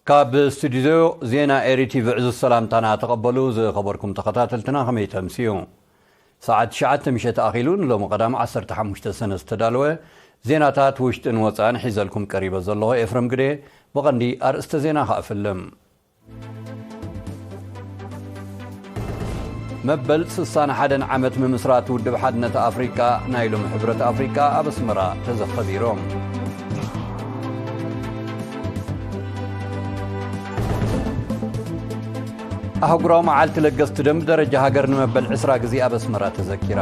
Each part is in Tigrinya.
ካብ ስቱዲዮ ዜና ኤሪ ቲቪ ዕዙዝ ሰላምታና ተቐበሉ። ዝኸበርኩም ተኸታተልትና፣ ከመይ ተምስዩ? ሰዓት ትሽዓተ ምሸት ኣኺሉ፣ ንሎሚ ቀዳም ዓሰርተ ሓሙሽተ ሰነ ዝተዳለወ ዜናታት ውሽጥን ወፃእን ሒዘልኩም ቀሪበ ዘለኹ ኤፍረም ግደ። ብቐንዲ ኣርእስተ ዜና ከኣ እፍልም። መበል ስሳን ሓደን ዓመት ምምስራት ውድብ ሓድነት ኣፍሪቃ ናይ ሎሚ ሕብረት ኣፍሪቃ ኣብ ኣስመራ ተዘኸቢሮም። ኣህጉራዊ መዓልቲ ለገስቲ ደም ብደረጃ ሃገር ንመበል ዕስራ ግዜ ኣብ ኣስመራ ተዘኪራ።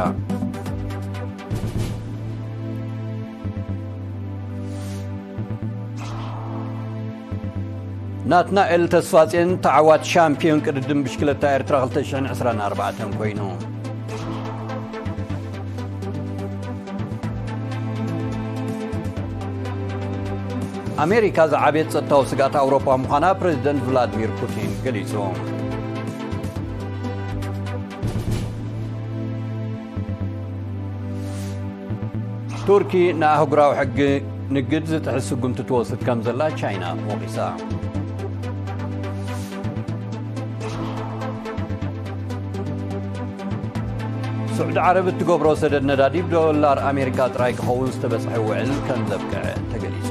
ናትናኤል ተስፋጼን ተዓዋት ሻምፒዮን ቅድድም ብሽክለታ ኤርትራ ክልተ ሽሕን ዕስራን ኣርባዕተን ኮይኑ። ኣሜሪካ ዝዓበየት ጸጥታዊ ስግኣት ኣውሮፓ ምዃና ፕሬዚደንት ቭላድሚር ፑቲን ገሊጹ። ቱርኪ ንኣህጉራዊ ሕጊ ንግድ ዝጥሕስ ስጉምቲ ትወስድ ከም ዘላ ቻይና ወቒሳ። ስዑዲ ዓረብ እትገብሮ ሰደድ ነዳዲ ብዶላር ኣሜሪካ ጥራይ ክኸውን ዝተበጽሐ ውዕል ከም ዘብቅዐ ተገሊጹ።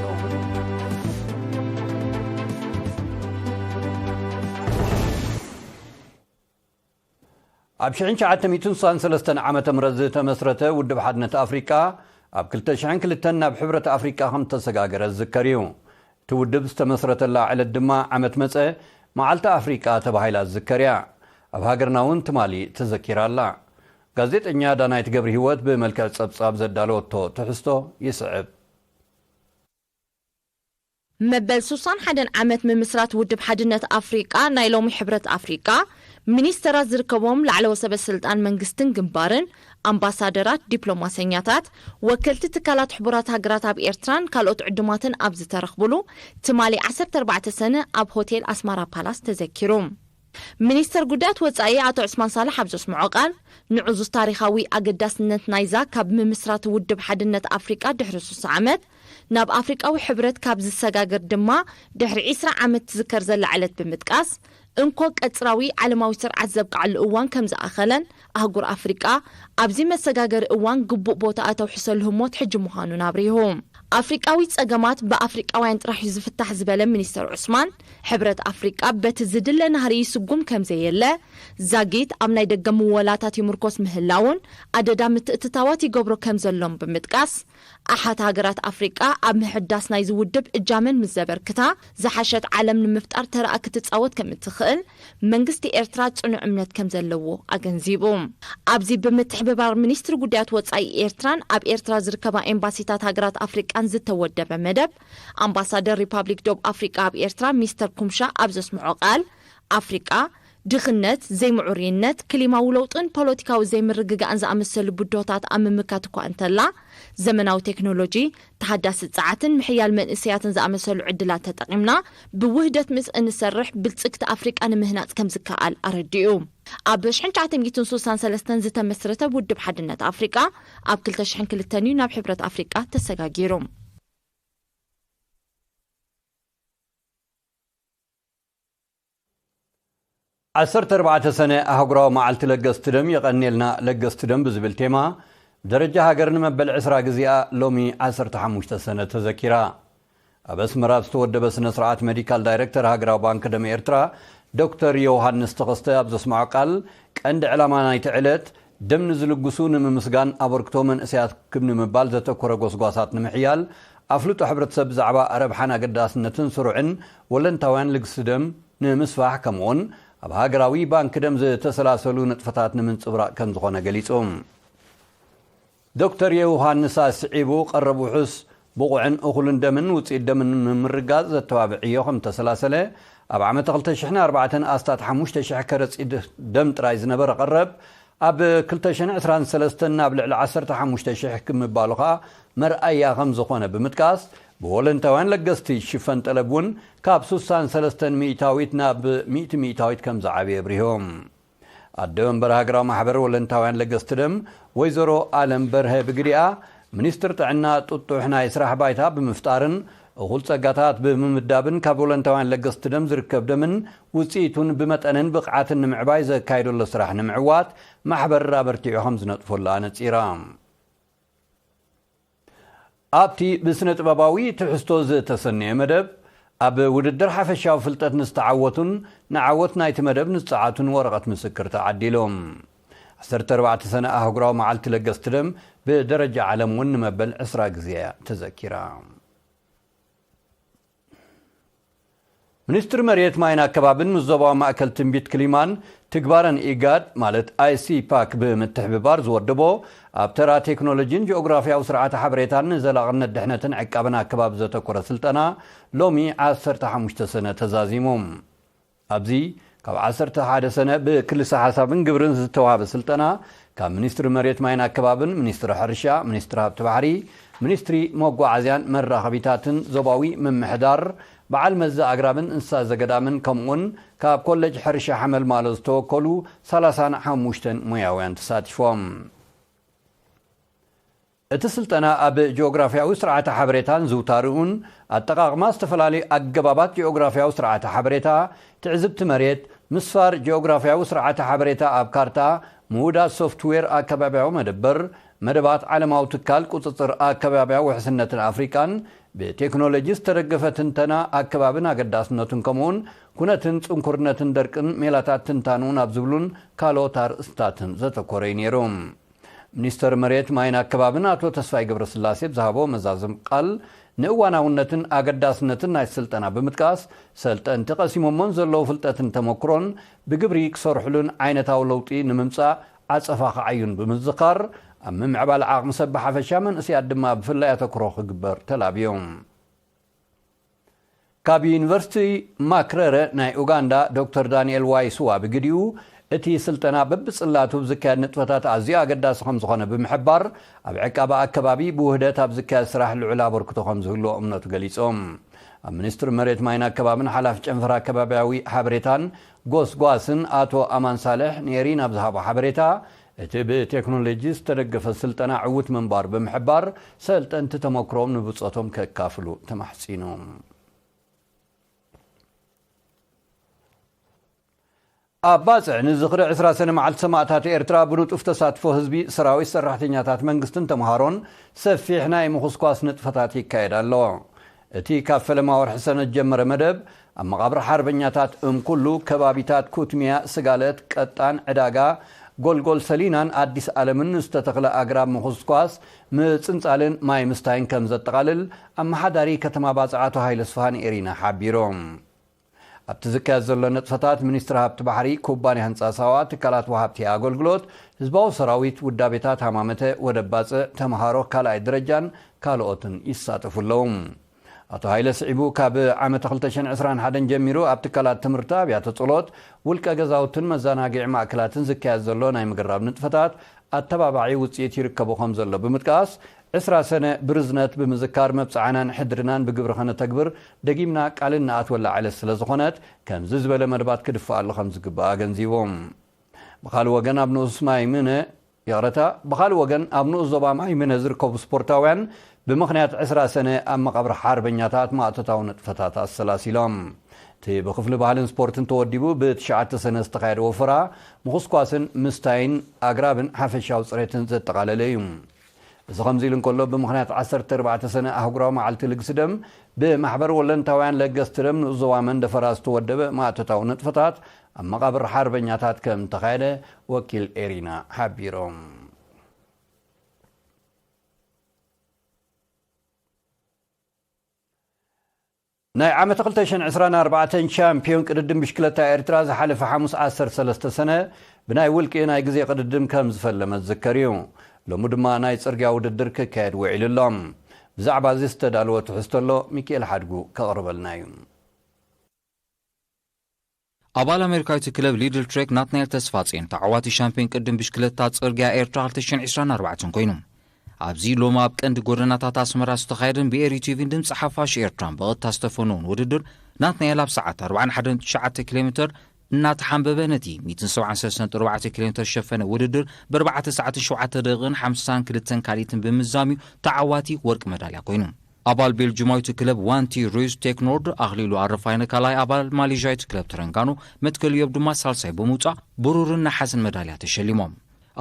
ኣብ ሽሕን ትሽዓተ ሚእትን ስሳን ሰለስተን ዓመተ ምህረት ዝተመስረተ ውድብ ሓድነት ኣፍሪቃ፣ ኣብ ክልተ ሽሕን ክልተን ናብ ሕብረት ኣፍሪቃ ከም ተሰጋገረ ዝዝከር እዩ። እቲ ውድብ ዝተመስረተላ ዕለት ድማ ዓመት መጸ መዓልቲ ኣፍሪቃ ተባሂላ ዝዝከር እያ። ኣብ ሃገርና እውን ትማሊ ተዘኪራ ኣላ። ጋዜጠኛ ዳናይት ገብረ ህይወት ብመልክዕ ጸብጻብ ዘዳለወቶ ትሕዝቶ ይስዕብ። መበል ስሳን ሓደን ዓመት ምምስራት ውድብ ሓድነት ኣፍሪቃ፣ ናይ ሎሚ ሕብረት ኣፍሪቃ፣ ሚኒስተራት ዝርከቦም ላዕለዎ ሰበ ስልጣን መንግስትን ግንባርን፣ ኣምባሳደራት፣ ዲፕሎማሰኛታት፣ ወከልቲ ትካላት ሕቡራት ሃገራት ኣብ ኤርትራን ካልኦት ዕዱማትን ኣብ ዝተረኽብሉ፣ ትማሊ ዓሰርተ ኣርባዕተ ሰነ ኣብ ሆቴል ኣስማራ ፓላስ ተዘኪሩ። ሚኒስተር ጉዳያት ወጻኢ ኣቶ ዑስማን ሳልሕ ኣብ ዘስምዖ ቃል፣ ንዕዙዝ ታሪኻዊ ኣገዳስነት ናይዛ ካብ ምምስራት ውድብ ሓድነት ኣፍሪቃ ድሕሪ ስሳ ዓመት፣ ናብ ኣፍሪቃዊ ሕብረት ካብ ዝሰጋገር ድማ ድሕሪ ዕስራ ዓመት ትዝከር ዘላ ዕለት ብምጥቃስ፣ እንኮ ቀጽራዊ ዓለማዊ ስርዓት ዘብቅዓሉ እዋን ከም ዝኣኸለን፣ ኣህጉር ኣፍሪቃ ኣብዚ መሰጋገሪ እዋን ግቡእ ቦታ እተውሕሰሉ ህሞት ሕጂ ምዃኑን ኣብሪሁ። ኣፍሪቃዊ ጸገማት ብኣፍሪቃውያን ጥራሕ እዩ ዝፍታሕ ዝበለ ሚኒስተር ዑስማን፣ ሕብረት ኣፍሪቃ በቲ ዝድለ ናህሪ ይስጉም ከም ዘየለ፣ ዛጊት ኣብ ናይ ደገ ምወላታት ይምርኮስ ምህላውን ኣደዳ ምትእትታዋት ይገብሮ ከም ዘሎን ብምጥቃስ፣ ኣሓት ሃገራት ኣፍሪቃ ኣብ ምሕዳስ ናይዚ ውድብ እጃመን ምስ ዘበርክታ፣ ዝሓሸት ዓለም ንምፍጣር ተራኣ ክትጻወት ከም እትኽእል መንግስቲ ኤርትራ ጽኑዕ እምነት ከም ዘለዎ ኣገንዚቡ። ኣብዚ ብምትሕብባር ሚኒስትሪ ጉዳያት ወጻኢ ኤርትራን ኣብ ኤርትራ ዝርከባ ኤምባሲታት ሃገራት ኣፍሪቃን ዝተወደበ መደብ፣ ኣምባሳደር ሪፓብሊክ ደቡብ ኣፍሪቃ ኣብ ኤርትራ ሚስተር ኩምሻ ኣብ ዘስምዖ ቃል፣ ኣፍሪቃ ድኽነት፣ ዘይምዕሩይነት፣ ክሊማዊ ለውጥን ፖለቲካዊ ዘይምርግጋእን ዝኣመሰሉ ብድሆታት ኣብ ምምካት እኳ እንተላ፣ ዘመናዊ ቴክኖሎጂ፣ ተሃዳሲ ጸዓትን ምሕያል መንእሰያትን ዝኣመሰሉ ዕድላት ተጠቒምና ብውህደት ምስ እንሰርሕ ብልጽግቲ ኣፍሪቃ ንምህናጽ ከም ዝከኣል ኣረዲኡ። ኣብ ሽሕን ትሽዓተ ሚእትን ስሳን ሰለስተን ዝተመስረተ ውድብ ሓድነት ኣፍሪቃ ኣብ ክልተ ሽሕን ክልተን እዩ ናብ ሕብረት ኣፍሪቃ ተሰጋጊሩ። ዓሰርተ ኣርባዕተ ሰነ ኣህጉራዊ መዓልቲ ለገስቲ ደም የቐንየልና ለገስቲ ደም ብዝብል ቴማ፣ ብደረጃ ሃገር ንመበል ዕስራ ግዜኣ ሎሚ ዓሰርተ ሓሙሽተ ሰነ ተዘኪራ። ኣብ ኣስመራ ኣብ ዝተወደበ ስነ ስርዓት፣ ሜዲካል ዳይሬክተር ሃገራዊ ባንክ ደም ኤርትራ ዶክተር ዮውሃንስ ተኸስተ ኣብ ዘስምዖ ቃል፣ ቀንዲ ዕላማ ናይቲ ዕለት፣ ደም ንዝልግሱ ንምምስጋን፣ ኣበርክቶ መንእሰያት ክብ ንምባል ዘተኮረ ጎስጓሳት ንምሕያል፣ ኣፍልጦ ሕብረተሰብ ብዛዕባ ረብሓን ኣገዳስነትን ስሩዕን ወለንታውያን ልግሲ ደም ንምስፋሕ፣ ከምኡውን ኣብ ሃገራዊ ባንክ ደም ዝተሰላሰሉ ንጥፈታት ንምንጽብራቕ ከም ዝኾነ ገሊጹ። ዶክተር ዮውሃንስ ኣስዒቡ፣ ቀረብ ውሑስ፣ ብቑዕን እኹልን ደምን ውጽኢት ደምን ንምርጋጽ ዘተባብዕ ዕዮ ከም ተሰላሰለ፣ ኣብ ዓመተ ክልተ ሽሕን ኣርባዕተን ኣስታት ሓሙሽተ ሽሕ ከረጺት ደም ጥራይ ዝነበረ ቀረብ፣ ኣብ ክልተ ሽሕን ዕስራን ሰለስተን ናብ ልዕሊ ዓሰርተ ሓሙሽተ ሽሕ ክምባሉ ኸኣ መርኣያ ከም ዝኾነ ብምጥቃስ፣ ብወለንታውያን ለገስቲ ዝሽፈን ጠለብ እውን ካብ ስሳን ሰለስተን ሚእታዊት ናብ ሚእቲ ሚእታዊት ከም ዝዓበየ ኣብሪሆም። ኣደ መንበር ሃገራዊ ማሕበር ወለንታውያን ለገስቲ ደም ወይዘሮ ኣለም በርሀ ብግዲኣ፣ ሚኒስትር ጥዕና ጥጡሕ ናይ ስራሕ ባይታ ብምፍጣርን እኹል ጸጋታት ብምምዳብን ካብ ወለንታውያን ለገስቲ ደም ዝርከብ ደምን ውጽኢቱን ብመጠንን ብቕዓትን ንምዕባይ ዘካይዶ ዘሎ ስራሕ ንምዕዋት ማሕበር ኣበርቲዑ ከም ዝነጥፈሉ ኣነጺራ። ኣብቲ ብስነ ጥበባዊ ትሕዝቶ ዝተሰነየ መደብ፣ ኣብ ውድድር ሓፈሻዊ ፍልጠት ንዝተዓወቱን ንዓወት ናይቲ መደብ ንዝጸዓቱን ወረቐት ምስክር ተዓዲሎም። ዓሰርተ ኣርባዕተ ሰነ ኣህጉራዊ መዓልቲ ለገስቲ ደም ብደረጃ ዓለም እውን ንመበል ዕስራ ግዜ እያ ተዘኪራ። ሚኒስትሪ መሬት ማይን ኣከባብን ምስ ዞባዊ ማእከል ትንቢት ክሊማን ትግባረን ኢጋድ ማለት ኣይሲፓክ ብምትሕብባር ዝወደቦ ኣብ ተራ ቴክኖሎጂን ጂኦግራፊያዊ ስርዓተ ሓበሬታን ንዘላቕነት ድሕነትን ዕቃበን ኣከባቢ ዘተኮረ ስልጠና ሎሚ ዓሰርተ ሓሙሽተ ሰነ ተዛዚሙ። ኣብዚ ካብ ዓሰርተ ሓደ ሰነ ብክልሰ ሓሳብን ግብርን ዝተዋህበ ስልጠና ካብ ሚኒስትሪ መሬት ማይን ኣከባብን፣ ሚኒስትሪ ሕርሻ፣ ሚኒስትሪ ሃብቲ ባሕሪ፣ ሚኒስትሪ መጓዓዝያን መራኸቢታትን ዞባዊ ምምሕዳር በዓል መዚ ኣግራብን እንስሳ ዘገዳምን ከምኡውን ካብ ኮሌጅ ሕርሻ ሓመልማሎ ዝተወከሉ ሰላሳን ሓሙሽተን ሞያውያን ተሳቲፎም። እቲ ስልጠና ኣብ ጂኦግራፊያዊ ስርዓተ ሓበሬታን ዝውታርኡን ኣጠቓቕማ ዝተፈላለዩ ኣገባባት ጂኦግራፊያዊ ስርዓተ ሓበሬታ፣ ትዕዝብቲ መሬት፣ ምስፋር ጂኦግራፊያዊ ስርዓተ ሓበሬታ ኣብ ካርታ፣ ምውዳድ ሶፍትዌር ኣከባቢያዊ መደበር፣ መደባት ዓለማዊ ትካል ቁጽጽር ኣከባቢያዊ ውሕስነትን ኣፍሪቃን ብቴክኖሎጂ ዝተደገፈ ትንተና ኣከባብን ኣገዳስነቱን ከምኡውን ኩነትን ጽንኩርነትን ደርቅን ሜላታት ትንታንኡን ኣብ ዝብሉን ካልኦት ኣርእስታትን ዘተኮረ እዩ ነይሩ። ሚኒስተር መሬት ማይን ኣከባብን ኣቶ ተስፋይ ገብረስላሴ ብዝሃቦ መዛዘም ቃል ንእዋናውነትን ኣገዳስነትን ናይ ስልጠና ብምጥቃስ ሰልጠንቲ ቀሲሞሞን ዘለዉ ፍልጠትን ተመክሮን ብግብሪ ክሰርሕሉን ዓይነታዊ ለውጢ ንምምጻእ ዓጸፋ ክዓዩን ብምዝኻር ኣብ ምምዕባል ዓቕሚ ሰብ ብሓፈሻ መንእሰያት ድማ ብፍላይ ኣተኩሮ ክግበር ተላብዮም። ካብ ዩኒቨርሲቲ ማክረረ ናይ ኡጋንዳ ዶክተር ዳንኤል ዋይስዋ ብግዲኡ እቲ ስልጠና በብጽላቱ ብዝካየድ ንጥፈታት ኣዝዩ ኣገዳሲ ከም ዝኾነ ብምሕባር ኣብ ዕቃበ ኣከባቢ ብውህደት ኣብ ዝካየድ ስራሕ ልዑል ኣበርክቶ ከም ዝህልዎ እምነቱ ገሊጾም። ኣብ ሚኒስትሪ መሬት ማይን ኣከባብን ሓላፊ ጨንፈር ኣከባቢያዊ ሓበሬታን ጎስጓስን ኣቶ ኣማን ሳልሕ ንኤሪና ብዝሃቦ ሓበሬታ እቲ ብቴክኖሎጂ ዝተደገፈ ስልጠና ዕዉት ምንባር ብምሕባር ሰልጠንቲ ተመክሮም ንብጾቶም ከካፍሉ ተማሕጺኑ። ኣብ ባጽዕ ንዝኽሪ ዕስራ ሰነ መዓልቲ ሰማእታት ኤርትራ ብንጡፍ ተሳትፎ ህዝቢ፣ ሰራዊት፣ ሰራሕተኛታት መንግስትን ተምሃሮን ሰፊሕ ናይ ምኹስኳስ ንጥፈታት ይካየድ ኣሎ። እቲ ካብ ፈለማ ወርሒ ሰነ ዝጀመረ መደብ ኣብ መቓብር ሓርበኛታት እምኩሉ፣ ከባቢታት ኩትሚያ፣ ስጋለት፣ ቀጣን፣ ዕዳጋ፣ ጎልጎል ሰሊናን ኣዲስ ኣለምን ዝተተኽለ ኣግራብ ምኹስኳስ፣ ምጽንጻልን ማይ ምስታይን ከም ዘጠቓልል ኣመሓዳሪ ከተማ ባጽዕ ኣቶ ሃይለ ስፍሃን ኤሪና ሓቢሮም። ኣብቲ ዝካየድ ዘሎ ንጥፈታት ሚኒስትሪ ሃብቲ ባሕሪ፣ ኩባንያ ህንጻ ሳዋ፣ ትካላት ወሃብቲ ኣገልግሎት፣ ህዝባዊ ሰራዊት፣ ውዳቤታት ሃማመተ፣ ወደብ ባጽዕ፣ ተምሃሮ ካልኣይ ደረጃን ካልኦትን ይሳተፉ ኣለዉ። ኣቶ ሃይለ ስዒቡ ካብ ዓመተ ክልተ ሽሕን ዕስራን ሓደን ጀሚሩ ኣብ ትካላት ትምህርቲ፣ ኣብያተ ጸሎት፣ ውልቀ ገዛውትን መዘናግዒ ማእከላትን ዝካየድ ዘሎ ናይ ምግራብ ንጥፈታት ኣተባባዒ ውጽኢት ይርከቦ ከም ዘሎ ብምጥቃስ፣ ዕስራ ሰነ ብርዝነት ብምዝካር መብጽዓናን ሕድርናን ብግብሪ ከነተግብር ደጊምና ቃል እንኣትወላ ዕለት ስለ ዝኾነት፣ ከምዚ ዝበለ መደባት ክድፍኣሉ ከም ዝግባእ ኣገንዚቦም። ብኻልእ ወገን ኣብ ንኡስ ማይ ምነ ይቕረታ፣ ብኻልእ ወገን ኣብ ንኡስ ዞባ ማይ ምነ ዝርከቡ ስፖርታውያን ብምኽንያት ዕስራ ሰነ ኣብ መቓብር ሓርበኛታት ማእቶታዊ ንጥፈታት ኣሰላሲሎም። እቲ ብክፍሊ ባህልን ስፖርትን ተወዲቡ ብትሽዓተ ሰነ ዝተኻየደ ወፈራ ምኹስኳስን ምስታይን ኣግራብን ሓፈሻዊ ጽሬትን ዘጠቓለለ እዩ። እዚ ከምዚ ኢሉ እንከሎ፣ ብምኽንያት ዓሰርተ ኣርባዕተ ሰነ ኣህጉራዊ መዓልቲ ልግሲ ደም ብማሕበር ወለንታውያን ለገስቲ ደም ንኡስ ዞባ መንደፈራ ዝተወደበ ማእቶታዊ ንጥፈታት ኣብ መቓብር ሓርበኛታት ከም ተኻየደ ወኪል ኤሪና ሓቢሮም። ናይ ዓመት ክልተ ሽሕን ዕስራን ኣርባዕተን ቻምፒዮን ቅድድም ብሽክለታ ኤርትራ ዝሓለፈ ሓሙስ ዓሰርተ ሰለስተ ሰነ ብናይ ውልቂ ናይ ግዜ ቅድድም ከም ዝፈለመ ዝዝከር እዩ። ሎሚ ድማ ናይ ጽርግያ ውድድር ክካየድ ውዒሉ ኣሎ። ብዛዕባ እዚ ዝተዳለወ ትሕዝቶ ኣሎ፣ ሚካኤል ሓድጉ ከቕርበልና እዩ። ኣባል ኣሜሪካዊት ክለብ ሊድል ትሬክ ናትናኤል ተስፋጽዮን ተዓዋቲ ሻምፒዮን ቅድም ብሽክለታ ጽርግያ ኤርትራ ክልተ ሽሕን ዕስራን ኣርባዕተን ኮይኑ፣ ኣብዚ ሎሚ ኣብ ቀንዲ ጎደናታት ኣስመራ ዝተኻየደን ብኤሪ ቲቪን ድምጺ ሓፋሽ ኤርትራን ብቐጥታ ዝተፈነውን ውድድር፣ ናትናኤል ኣብ ሰዓት ኣርባዓን ሓደን ትሽዓተ ኪሎ ሜተር እናተሓንበበ ነቲ ሚእትን ሰብዓን ሰለስተን ነጥቢ ኣርባዕተ ኪሎ ሜተር ዝሸፈነ ውድድር ብኣርባዕተ ሰዓትን ሸውዓተ ደቂቕን ሓምሳን ክልተን ካልኢትን ብምዝዛም እዩ ተዓዋቲ ወርቂ መዳልያ ኮይኑ። ኣባል ቤልጅማዊት ክለብ ዋንቲ ሩዝ ቴክኖርድ ኣኽሊሉ ኣረፋይነ ካልኣይ፣ ኣባል ማሌዥያዊት ክለብ ተረንጋኖ መትከል እዮብ ድማ ሳልሳይ ብምውጻእ ብሩርን ነሓስን መዳልያ ተሸሊሞም።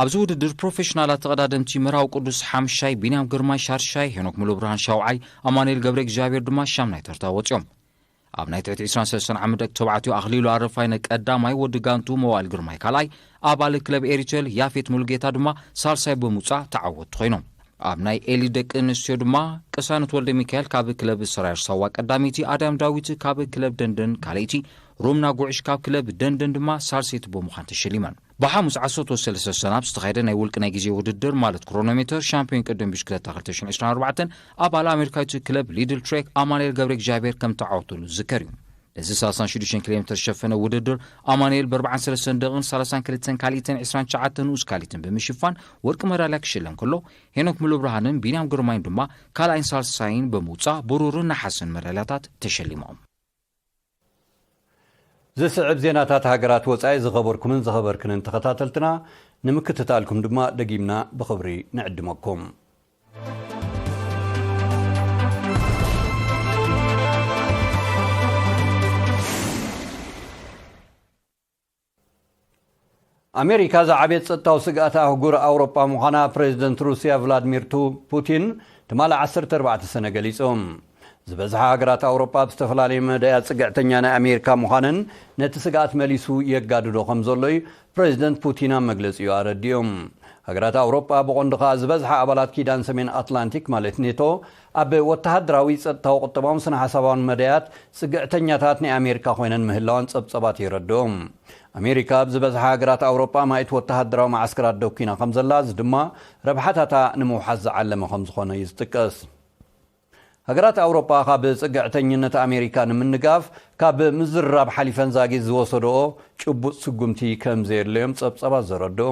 ኣብዚ ውድድር ፕሮፌሽናላት ተቐዳደምቲ ምራው ቅዱስ ሓምሻይ፣ ቢንያም ግርማይ ሻርሻይ፣ ሄኖክ ሙሉብርሃን ሻውዓይ፣ ኣማኑኤል ገብረ እግዚኣብሔር ድማ ሻምናይ ተርታ ወጺኦም። ኣብ ናይ ትሕቲ ዕስራን ሰለስተን ዓመት ደቂ ተባዕትዮ ኣኽሊሉ ኣረፋይነ ቀዳማይ፣ ወዲ ጋንቱ መዋእል ግርማይ ካልኣይ፣ ኣባል ክለብ ኤሪቴል ያፌት ሙሉጌታ ድማ ሳልሳይ ብምውጻእ ተዓወትቲ ኮይኖም። ኣብ ናይ ኤሊት ደቂ ኣንስትዮ ድማ ቅሳነት ወልደ ሚካኤል ካብ ክለብ ሰራየር ሳዋ ቀዳመይቲ፣ ኣዳም ዳዊት ካብ ክለብ ደንደን ካልኣይቲ፣ ሮምና ጉዕሽ ካብ ክለብ ደንደን ድማ ሳልሰይቲ ብምዃን ተሸሊመን። ብሓሙስ ዓሰርተ ሰለስተ ሰነ ኣብ ዝተኻየደ ናይ ውልቂ ናይ ግዜ ውድድር ማለት ክሮኖሜተር ሻምፒዮን ቅድም ብሽክለታ ክልተ ሽሕን ዕስራን ኣርባዕተን ኣባል ኣሜሪካዊት ክለብ ሊድል ትሬክ ኣማኑኤል ገብረ እግዚኣብሔር ከም ተዓወተሉ ዝዝከር እዩ። ነዚ ሰላሳን ሽዱሽተን ኪሎ ሜትር ዝሸፈነ ውድድር ኣማኑኤል ብኣርባዓን ሰለስተን ደቂቕን ሰላሳን ክልተን ካልኢትን ዕስራን ትሽዓተን ንኡስ ካልኢትን ብምሽፋን ወርቂ መዳልያ ክሽለም ከሎ፣ ሄኖክ ሙሉብርሃንን ቢንያም ግርማይን ድማ ካልኣይን ሳልሳይን ብምውጻእ ብሩርን ነሓስን መዳልያታት ተሸሊሞም። ዝስዕብ ዜናታት ሃገራት ወጻኢ ዝኸበርኩምን ዝኸበርክንን ተኸታተልትና፣ ንምክትታልኩም ድማ ደጊምና ብኽብሪ ንዕድመኩም። ኣሜሪካ ዝዓበየት ጸጥታዊ ስግኣት ኣህጉር ኣውሮጳ ምዃና ፕሬዚደንት ሩስያ ቭላድሚር ቱ-፣ ፑቲን ትማሊ ዓሰርተ ኣርባዕተ ሰነ ገሊጹ። ዝበዝሓ ሃገራት ኣውሮጳ ኣብ ዝተፈላለዩ መዳያት ጽግዕተኛ ናይ ኣሜሪካ ምዃነን ነቲ ስግኣት መሊሱ የጋድዶ ከም ዘሎ እዩ ፕሬዚደንት ፑቲን ኣብ መግለጺኡ ኣረዲኡ። ሃገራት ኣውሮጳ ብቐንዱ ከኣ ዝበዝሓ ኣባላት ኪዳን ሰሜን ኣትላንቲክ ማለት ኔቶ ኣብ ወተሃደራዊ፣ ጸጥታዊ፣ ቁጠባውን ስነ ሓሳባውን መዳያት ጽግዕተኛታት ናይ ኣሜሪካ ኮይነን ምህላወን ጸብጸባት የረድኡ። ኣሜሪካ ኣብ ዝበዝሓ ሃገራት ኣውሮጳ ኣማኢት ወተሃደራዊ መዓስከራት ደኲና ከም ዘላ፣ እዚ ድማ ረብሓታታ ንምውሓስ ዝዓለመ ከም ዝኾነ እዩ ዝጥቀስ። ሃገራት ኣውሮጳ ካብ ጽግዕተኝነት ኣሜሪካ ንምንጋፍ ካብ ምዝርራብ ሓሊፈን ዛጊት ዝወሰድኦ ጭቡጥ ስጉምቲ ከም ዘየድለዮም ጸብጸባት ዘረድኡ።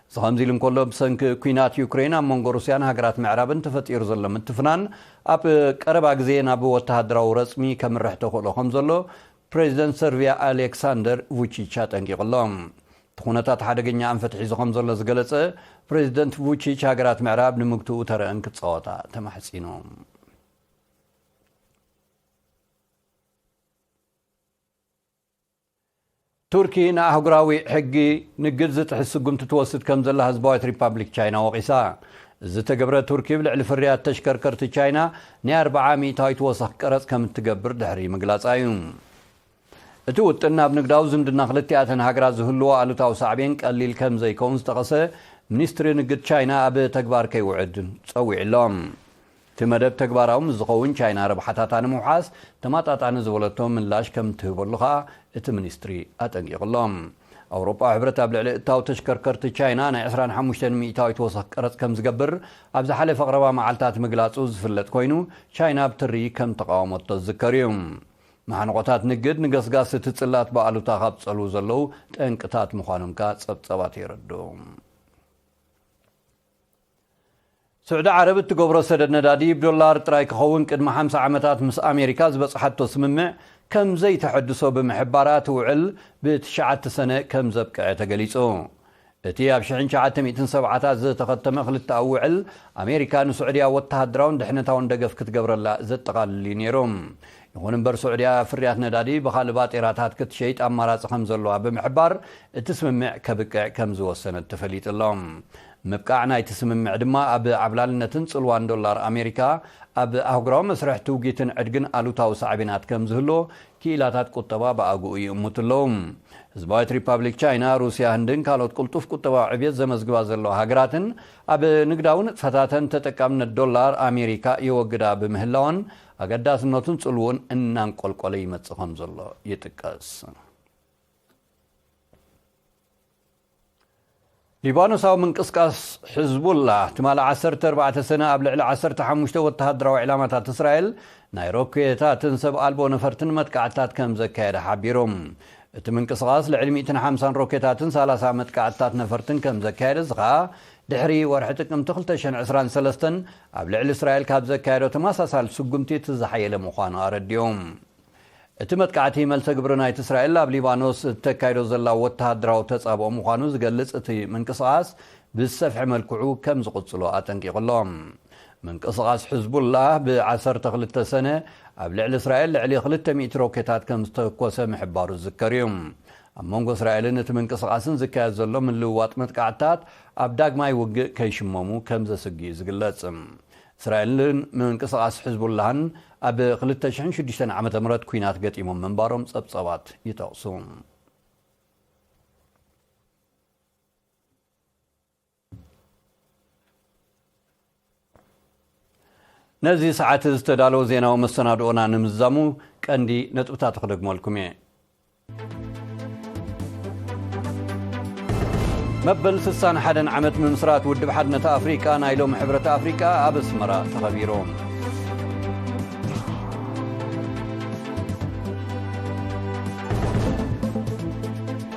እዚ ከምዚ ኢሉ እንከሎ፣ ብሰንኪ ኲናት ዩክሬን ኣብ መንጎ ሩስያን ሃገራት ምዕራብን ተፈጢሩ ዘሎ ምትፍናን ኣብ ቀረባ ግዜ ናብ ወተሃደራዊ ረጽሚ ከምርሕ ተኽእሎ ከም ዘሎ ፕሬዚደንት ሰርቢያ ኣሌክሳንደር vučić ኣጠንቂቑ ኣሎ። እቲ ኩነታት ሓደገኛ ኣንፈት ሒዙ ከም ዘሎ ዝገለጸ ፕሬዚደንት vučić፣ ሃገራት ምዕራብ ንምግትኡ ተረአን ክጻወታ ተማሕጺኑ። ቱርኪ ንኣህጉራዊ ሕጊ ንግድ ዝጥሕስ ስጉምቲ ትወስድ ከም ዘላ ህዝባዊት ሪፓብሊክ ቻይና ወቒሳ። እዚ ዝተገብረ፣ ቱርኪ ብልዕሊ ፍርያት ተሽከርከርቲ ቻይና ናይ ኣርብዓ ሚእታዊት ወሰኽ ቀረጽ ከም እትገብር ድሕሪ ምግላጻ እዩ። እቲ ውጥን ኣብ ንግዳዊ ዝምድና ክልቲኣተን ሃገራት ዝህልዎ ኣሉታዊ ሳዕቤን ቀሊል ከም ዘይከውን ዝጠቐሰ ሚኒስትሪ ንግድ ቻይና ኣብ ተግባር ከይውዕድ ጸዊዑ ኣሎ። እቲ መደብ ተግባራዊ ምስ ዝኸውን፣ ቻይና ረብሓታታ ንምውሓስ ተማጣጣኒ ዝበለቶ ምላሽ ከም ትህበሉ ከኣ እቲ ሚኒስትሪ ኣጠንቂቑ ኣሎ። ኣውሮጳዊ ሕብረት ኣብ ልዕሊ እታው ተሽከርከርቲ ቻይና ናይ ዕስራን ሓሙሽተን ሚእታዊት ወሰኽ ቀረጽ ከም ዝገብር ኣብ ዝሓለፈ ቀረባ መዓልታት ምግላጹ ዝፍለጥ ኮይኑ፣ ቻይና ብትሪ ከም ተቓወመቶ ዝዝከር እዩ። መሓንቖታት ንግድ ንገስጋስ እቲ ጽላት ብኣሉታ ካብ ጸልዉ ዘለዉ ጠንቅታት ምዃኖም ከኣ ጸብጸባት የረድኡ። ስዑዲ ዓረብ እትገብሮ ሰደድ ነዳዲ ብዶላር ጥራይ ክኸውን ቅድሚ ሓምሳ ዓመታት ምስ ኣሜሪካ ዝበጽሓቶ ስምምዕ ከም ዘይተሐድሶ ብምሕባራ፣ እቲ ውዕል ብትሽዓተ ሰነ ከም ዘብቅዐ ተገሊጹ። እቲ ኣብ ሽሕን ትሽዓተ ሚእትን ሰብዓታት ዝተኸተመ ክልተኣዊ ውዕል፣ ኣሜሪካ ንስዑድያ ወተሃደራውን ድሕነታውን ደገፍ ክትገብረላ ዘጠቓልል እዩ ነይሩ። ይኹን እምበር፣ ስዑድያ ፍርያት ነዳዲ ብኻልእ ባጤራታት ክትሸይጥ ኣማራጺ ከም ዘለዋ ብምሕባር፣ እቲ ስምምዕ ከብቅዕ ከም ዝወሰነት ተፈሊጡ ኣሎ። ምብቃዕ ናይቲ ስምምዕ ድማ ኣብ ዓብላልነትን ጽልዋን ዶላር ኣሜሪካ ኣብ ኣህጉራዊ መስርሕ ትውጊትን ዕድግን ኣሉታዊ ሳዕቤናት ከም ዝህልዎ ክኢላታት ቁጠባ ብኣግኡ ይእምቱ ኣለዉ። ህዝባዊት ሪፓብሊክ ቻይና፣ ሩስያ፣ ህንድን ካልኦት ቅልጡፍ ቁጠባዊ ዕብየት ዘመዝግባ ዘለዋ ሃገራትን ኣብ ንግዳዊ ንጥፈታተን ተጠቃምነት ዶላር ኣሜሪካ የወግዳ ብምህላወን፣ ኣገዳስነቱን ጽልውን እናንቆልቆለ ይመጽእ ከም ዘሎ ይጥቀስ። ሊባኖሳዊ ምንቅስቃስ ሕዝቡላ ትማሊ ዓሰርተ ኣርባዕተ ሰነ ኣብ ልዕሊ ዓሰርተ ሓሙሽተ ወተሃደራዊ ዕላማታት እስራኤል ናይ ሮኬታትን ሰብ ኣልቦ ነፈርትን መጥቃዕትታት ከም ዘካየደ ሓቢሩ። እቲ ምንቅስቃስ ልዕሊ ሚእትን ሓምሳን ሮኬታትን ሰላሳ መጥቃዕትታት ነፈርትን ከም ዘካየደ፣ እዚ ኸኣ ድሕሪ ወርሒ ጥቅምቲ ክልተ ሽሕን ዕስራን ሰለስተን ኣብ ልዕሊ እስራኤል ካብ ዘካየዶ ተመሳሳሊ ስጉምቲ እቲ ዝሓየለ ምዃኑ ኣረዲኡ። እቲ መጥቃዕቲ መልሰ ግብሪ ናይቲ እስራኤል ኣብ ሊባኖስ እተካይዶ ዘላ ወተሃደራዊ ተጻብኦ ምዃኑ ዝገልጽ እቲ ምንቅስቓስ፣ ብዝሰፍሐ መልክዑ ከም ዝቕጽሎ ኣጠንቂቑ ኣሎ። ምንቅስቓስ ሕዝቡላህ ብ ዓሰርተ ክልተ ሰነ ኣብ ልዕሊ እስራኤል ልዕሊ ክልተ ሚእቲ ሮኬታት ከም ዝተኮሰ ምሕባሩ ዝዝከር እዩ። ኣብ መንጎ እስራኤልን እቲ ምንቅስቓስን ዝካየድ ዘሎ ምልውዋጥ መጥቃዕትታት ኣብ ዳግማይ ውግእ ከይሽመሙ ከም ዘስግእ እዩ ዝግለጽ። እስራኤልን ምንቅስቓስ ሕዝቡላህን ኣብ ክልተ ሽሕን ሽዱሽተን ዓመተ ምህረት ኲናት ገጢሞም ምንባሮም ጸብጸባት ይጠቕሱ። ነዚ ሰዓት ዝተዳለወ ዜናዊ መሰናድኦና ንምዝዛሙ ቀንዲ ነጥብታቱ ክደግመልኩም እየ። መበል ስሳን ሓደን ዓመት ምምስራት ውድብ ሓድነት ኣፍሪቃ ናይ ሎሚ ሕብረት ኣፍሪቃ ኣብ ኣስመራ ተኸቢሩ።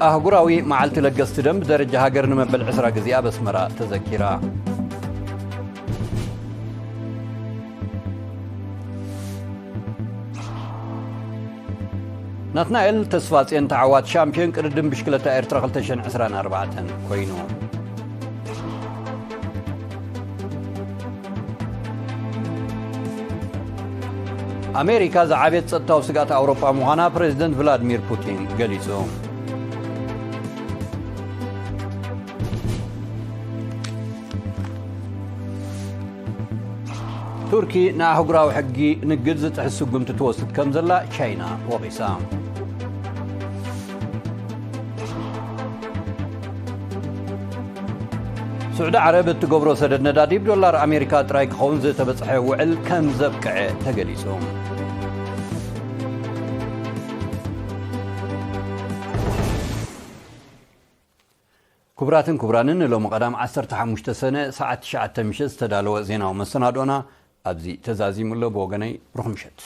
ኣህጉራዊ መዓልቲ ለገስቲ ደም ብደረጃ ሃገር ንመበል ዕስራ ግዜ ኣብ ኣስመራ ተዘኪራ። ናትናኤል ተስፋጽዮን ተዓዋቲ ሻምፒዮን ቅድድም ብሽክለታ ኤርትራ ክልተ ሽሕን ዕስራን ኣርባዕተን ኮይኑ። ኣሜሪካ ዝዓበየት ጸጥታዊ ስግኣት ኣውሮጳ ምዃና ፕሬዚደንት ቭላድሚር ፑቲን ገሊጹ። ቱርኪ ንኣህጉራዊ ሕጊ ንግድ ዝጥሕስ ስጉምቲ ትወስድ ከም ዘላ ቻይና ወቒሳ። ስዑዲ ዓረብ እትገብሮ ሰደድ ነዳዲ ብዶላር ኣሜሪካ ጥራይ ክኸውን ዝተበጽሐ ውዕል ከም ዘብቅዐ ተገሊጹ። ክቡራትን ክቡራንን፣ ንሎሚ ቀዳም ዓሰርተ ሓሙሽተ ሰነ ሰዓት ትሽዓተ ምሸት ዝተዳለወ ዜናዊ መሰናድኦና ኣብዚ ተዛዚሙ ኣሎ። ብወገነይ ብሩኽ ምሸት።